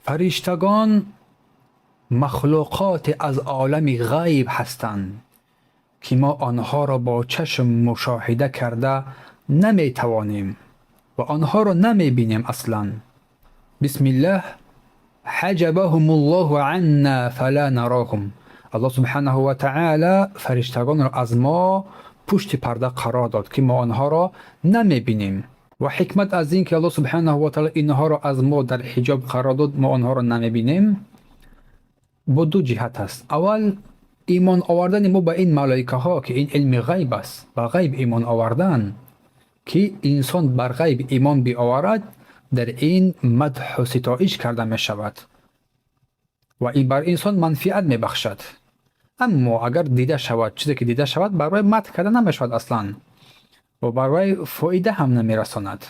Фариштагон махлуқоте аз олами ғайб ҳастанд, ки мо онҳоро бо чашм мушоҳида карда наметавонем ва онҳоро намебинем аслан. Бисмиллаҳ ҳаҷабаҳумуллоҳу анна фала нароҳум. Аллоҳ субҳанаҳу ва таъала фариштагонро аз мо пушти парда қарор дод, ки мо онҳоро намебинем. Ва ҳикмат аз ин ки Аллоҳ субҳанаҳу ва таъала инҳоро аз мо дар ҳиҷоб қарор дод, мо онҳоро намебинем, бо ду ҷиҳат аст. Аввал, имон овардани мо ба ин малоикаҳо, ки ин илми ғайб аст, ба ғайб имон овардан, ки инсон бар ғайб имон биоварад, дар ин мадҳу ситоиш карда мешавад ва ин бар инсон манфиат мебахшад. Аммо агар дида шавад, чизе ки дида шавад, бар вай мадҳ карда намешавад аслан ва бар вай фоида ҳам намерасонад.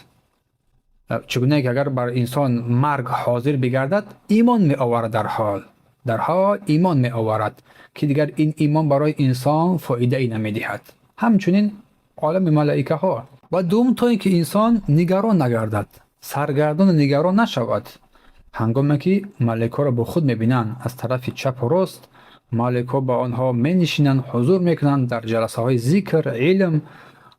Чигунае ки агар бар инсон марг ҳозир бигардад, имон меоварад, дарҳол имон меоварад, ки дигар ин имон барои инсон фоидае намедиҳад. Ҳамчунин олами малоикаҳо. Ва дуввум, то ин ки инсон нигарон нагардад, саргардону нигарон нашавад. Ҳангоме ки малоикаҳоро бо худ мебинанд, аз тарафи чапу рост малоикаҳо ба онҳо менишинанд, ҳузур мекунанд дар ҷаласаҳои зикр, илм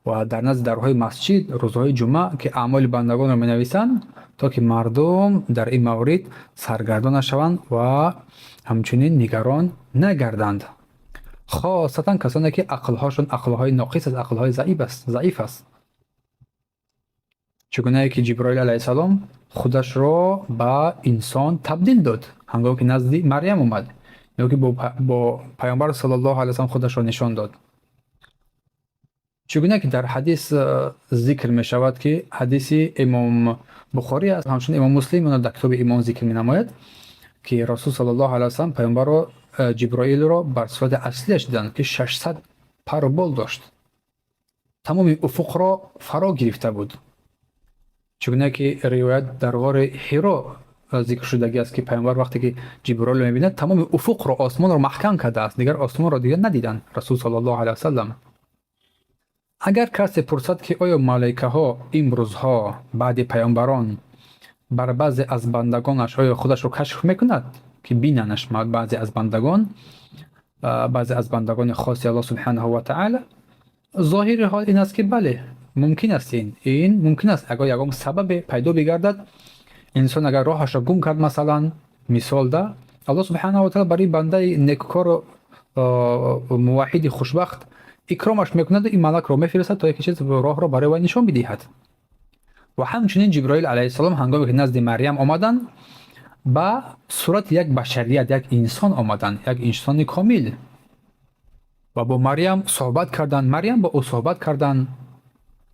ва дар назди дарҳои масҷид рӯзҳои ҷумъа, ки аъмоли бандагонро менависанд, то ки мардум дар ин маврид саргардон нашаванд ва ҳамчунин нигарон нагарданд. Хосатан касоне ки ақлҳошон ақлҳои ноқис аст, ақлҳои заиф аст. Чигунае ки Ҷиброил алайҳиссалом худашро ба инсон табдил дод, ҳангоме ки назди Марьям омад, ё ки бо Паёмбар саллаллоҳу алайҳи васаллам худашро нишон дод. Чигуна ки дар ҳадис зикр мешавад, ки ҳадиси Имом Бухорӣ аст, ҳамчунин Имом Муслим онро дар китоби Имон зикр менамояд, ки Расул саллаллоҳу алайҳи васаллам Паёмбарро, Ҷиброилро бар сурати аслиаш диданд, ки 600 пару бол дошт, тамоми уфуқро фаро гирифта буд. Чигуна ки ривоят дар ғори Ҳиро зикр шудагӣ аст, ки Паёмбар вақте ки Ҷиброилро мебинад, тамоми уфуқро, осмонро маҳкам кардааст, дигар осмонро дигар надиданд Расул саллаллоҳу алайҳи васаллам. Агар касе пурсад, ки оё малоикаҳо имрӯзҳо баъди паёмбарон бар баъзе аз бандагонаш оё худашро кашф мекунад, ки бинанаш баъзе аз бандагон, баъзе аз бандагони хоси Аллоҳ субҳанаҳу ва таъала, зоҳири ҳол ин аст, ки бале, мумкин аст. Ин мумкин аст, агар ягон сабабе пайдо бигардад. Инсон агар роҳашро гум кард, масалан, мисол да, Аллоҳ субҳанаҳу ва таъала барои бандаи некукору муваҳҳиди хушбахт икромаш мекунаду ин малакро мефиристад, то яке чиз роҳро барои вай нишон бидиҳад. Ва ҳамчунин Ҷиброил алайҳиссалом, ҳангоме ки назди Марьям омаданд, ба сурати як башарият, як инсон омаданд, як инсони комил, ва бо Марьям суҳбат карданд, Марьям бо ӯ суҳбат карданд.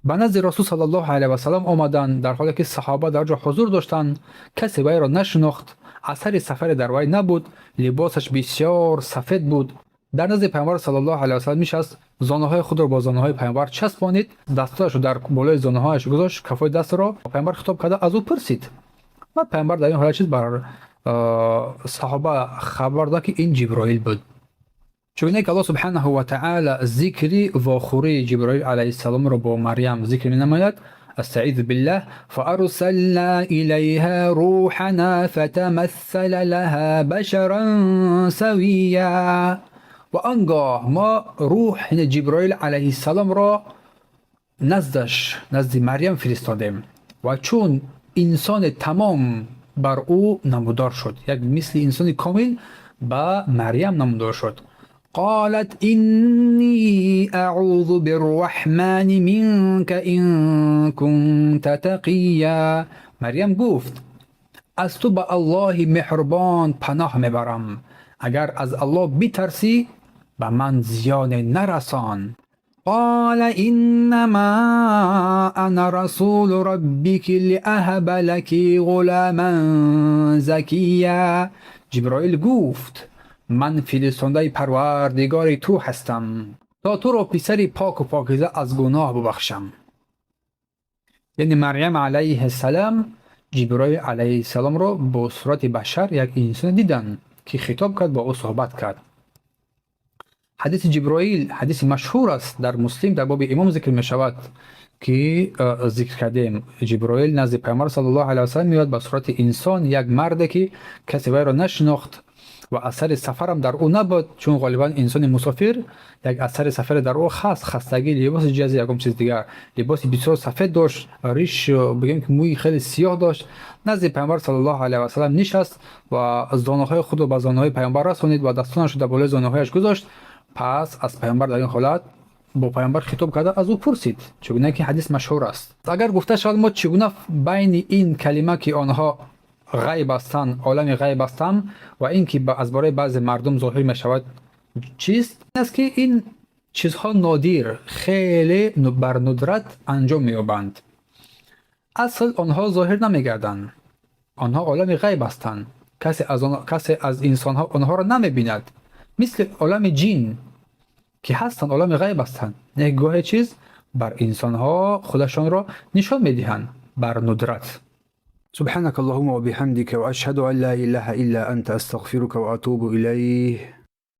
Ба назди Расул саллаллоҳу алайҳи васаллам омаданд, дар ҳоле ки саҳоба дар ҷо ҳузур доштанд. Касе вайро нашинохт, асари сафаре дар вай набуд, либосаш бисёр сафед буд. Дар назди Паёмбар саллаллоҳу алайҳи васаллам нишаст, зонуҳои худро бо зонуҳои Паёмбар часпонид, дастҳояшро дар болои зонуҳояш гузошт, кафои дастро. Паёмбар хитоб карда аз ӯ пурсид. Баъд Паёмбар дар ин ҳолат чиз бар саҳоба хабар дод, ки ин Ҷиброил буд. Чунон ки Аллоҳ субҳанаҳу ва таъала зикри вохӯрии Ҷиброил алайҳиссаломро бо Марьям зикр менамояд: أستعيذ بالله فأرسلنا إليها روحنا فتمثل لها بشرا سويا. Ва он гоҳ мо рӯҳ, яъне Ҷиброил алайҳиссаломро наздаш, назди Марьям фиристодем ва чун инсони тамом бар ӯ намудор шуд, як мисли инсони комил ба Марьям намудор шуд. قالت إني أعوذ بالرحمن منك إن كنت تقيا. Марьям гуфт: аз ту ба Аллоҳи меҳрубон паноҳ мебарам, агар аз Аллоҳ битарсӣ, ба ман зиёне нарасон. قال إنما أنا رسول ربك لأهب لك غلاما زكيا. Ҷиброил гуфт: ман фиристондаи Парвардигори ту ҳастам, то туро писари поку покиза аз гуноҳ бубахшам. Яъне Марьям алайҳиссалам Ҷиброил алайҳиссаломро бо сурати башар, як инсон диданд, ки хитоб кард, бо ӯ суҳбат кард. Ҳадиси Ҷиброил ҳадиси машҳур аст, дар Муслим дар боби имом зикр мешавад, ки зикр кардем. Ҷиброил назди Паёмбар саллаллоҳу алайҳи васаллам меояд ба сурати инсон, як марде, ки касе вайро нашинохт ва асари сафарам дар ӯ набуд, чун ғолибан инсони мусофир як асари сафаре дар ӯ ҳаст: хастагӣ, либоси ҷази, ягон чиз дигар. Либоси бисёр сафед дошт, риш, бигем ки мӯи хеле сиёҳ дошт. Назди Паёмбар саллаллоҳу алайҳи васаллам нишаст ва зонуҳои худро ба зонуҳои Паёмбар расонид ва дастонашро дар болои зонуҳояш гузошт. Пас аз Паёмбар дар ин ҳолат бо Паёмбар хитоб карда, аз ӯ пурсид, чӣ гуна ки ҳадис машҳур аст. Агар гуфта шавад, мо чӣ гуна байни ин калима, ки онҳо ғайб ҳастанд, олами ғайб ҳастанд, ва ин ки аз бораи баъзе мардум зоҳир мешавад чист, ин аст, ки ин чизҳо нодир, хеле бар нудрат анҷом меёбанд. Асл онҳо зоҳир намегарданд, онҳо олами ғайб ҳастанд, касе аз инсонҳо онҳоро намебинад, мисли олами ҷин, ки ҳастанд, олами ғайб ҳастанд. Як гоҳе чиз бар инсонҳо худашонро нишон медиҳанд бар нудрат. سبحانك اللهم وبحمدك وأشهد أن لا إله إلا أنت أستغفرك وأتوب إليه.